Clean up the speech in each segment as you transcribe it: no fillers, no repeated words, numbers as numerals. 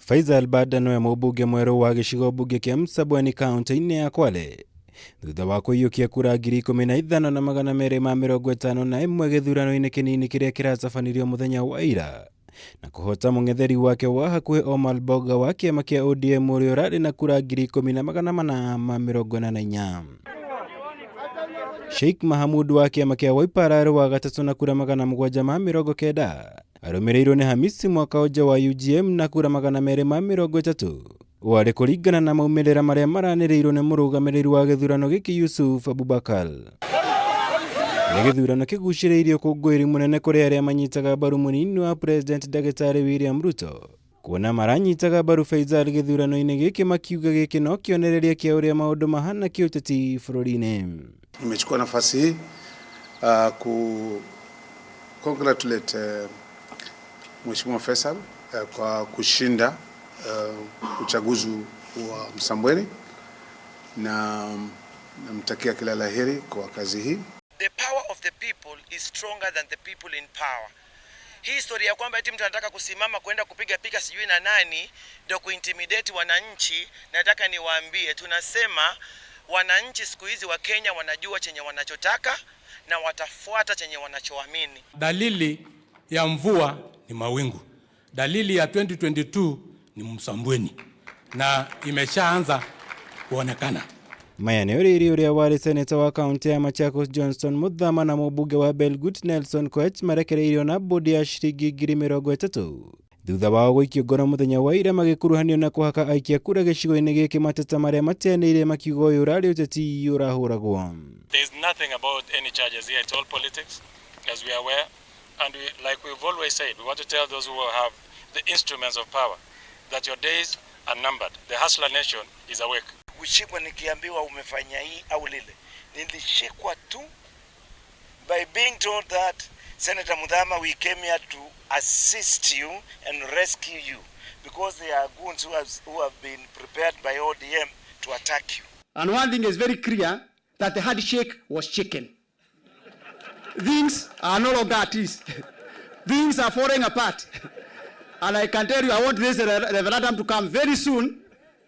Faisal Bada nĩwe mũmbunge mwerũ wa gĩcigo mbunge kĩa Msambweni kaunti-inĩ ya Kwale thutha wa kũiyũkia kura 15,251 gĩthurano-inĩ kĩnini kĩrĩa kĩratabanirio mũthenya wa ira na kũhota mũng'etheri wake wa hakuhĩ Omar Boga wa kĩama kĩa ODM ũrĩa ũrarĩ na kura 10,484. Sheikh Mahamud wa kĩama kĩa Wiper ararĩ wa gatatũ na kura 790, arũmĩrĩirwo nĩ Hamisi Mwakaonja wa UGM na kura 230. Ũũ arĩ kũringana na maumĩrĩra marĩa maranĩrĩirwo nĩ mũrũgamĩrĩri wa gĩthurano gĩkĩ Yusuf Abubakar. Nĩ gĩthurano kĩgucĩrĩirie ũkũngũĩri mũnene kũrĩ arĩa manyitaga mbaru mũnini wa President Ndagĩtarĩ William Ruto. Kuona maranyitaga mbaru Faisal gĩthurano-inĩ gĩkĩ makiuga gĩkĩ no kĩonereria kĩa ũrĩa maũndũ mahana kĩũteti bũrũri-inĩ. Nimechukua nafasi hii ku congratulate Mheshimiwa Faisal kwa kushinda uchaguzi wa Msambweni na namtakia kila laheri kwa kazi hii. The power of the people is stronger than the people in power. Hii historia ya kwamba eti mtu anataka kusimama kwenda kupiga pika sijui na nani ndio kuintimidate wananchi, nataka niwaambie, tunasema wananchi siku hizi wa Kenya wanajua chenye wanachotaka na watafuata chenye wanachoamini. Dalili ya mvua ni mawingu. Dalili ya 2022 ni Msambweni na imeshaanza kuonekana. Maya nĩ ũrĩrĩ ũrĩa warĩ seneta wa kaunti ya Machakos Johnston Muthama na mũmbunge wa Belgut Nelson Koech marekereirio na bodi ya ciringi 30,000 thutha wao gũikio ngoro mũthenya wa ira magĩkuruhanio na kũhaka aikia kura gĩcigo-inĩ gĩkĩ mateta marĩa mateanĩire makiuga ũyũ ũrarĩ ũteti ũrahũragwo. There's nothing about any charges here. It's all politics, as we are aware. And we, like we've always said, we want to tell those who have the instruments of power that your days are numbered. The hustler nation is awake. Kushikwa nikiambiwa umefanya hii au lile, nilishikwa tu by being told that Senator Muthama, we came here to assist you and rescue you because there are goons who have been prepared by ODM to attack you. And one thing is very clear, that the handshake was chicken. Things are no longer at ease. Things are falling apart. And I can tell you, I want this referendum to come very soon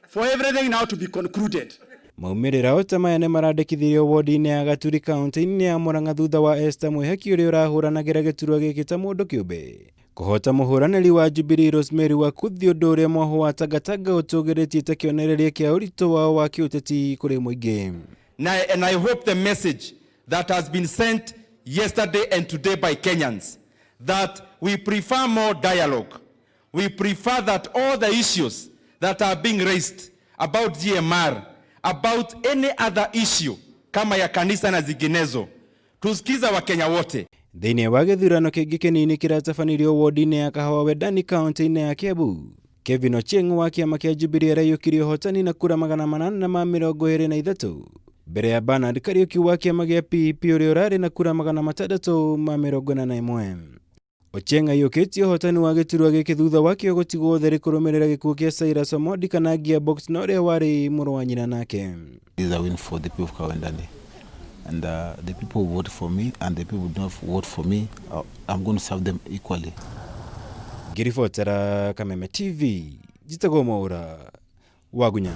for everything now to be concluded. Maumĩrĩra o ta maya nĩ marandĩkithirio wodi-inĩ ya Gaturi kaunti-inĩ ya Murang'a thutha wa Esther Mwihaki ũrĩa ũrahũranagĩra gĩturwa gĩkĩ ta mũndũ kĩũmbe kũhota mũhũranĩri wa Jubilee Rosemary Wakuthi, ũndũ ũrĩa mwaho wa Tangatanga ũtũgĩrĩtie ta kĩonereria kĩa ũritũ wao wa kĩũteti kũrĩ mũingĩ. And I hope the message that has been sent yesterday and today by Kenyans, that we prefer more dialogue. We prefer that all the issues that are being raised about GMR, about any other issue kama ya kanisa na zinginezo, tusikiza Wakenya wote. Thĩinĩ wa gĩthurano kĩngĩ kĩnini kĩratabanirio wodi-inĩ ya Kahawa Wendani kaunti-inĩ ya Kiambu, Kevin Ochieng wa kĩama kĩa Jubilee araiyũkirie ũhotani na kura 823 mbere ya Bernard Kariuki wa kĩama gĩa PEP ũrĩa ũrarĩ na kura 641. Ochieng aiyũkĩtie ũhotani wa gĩturwa gĩkĩ thutha wakĩo gũtigwo ũtheri kũrũmĩrĩra gĩkuũ kĩa Cyrus Omondi kana Gearbox na ũrĩa warĩ mũrũ wa nyina nake. This is a win for the people of Kawendani. And the people who vote for me and the people who do not vote for me, I'm going to serve them equally. Ngĩribotera Kameme TV, njĩtagwo Mwaũra Wagunya.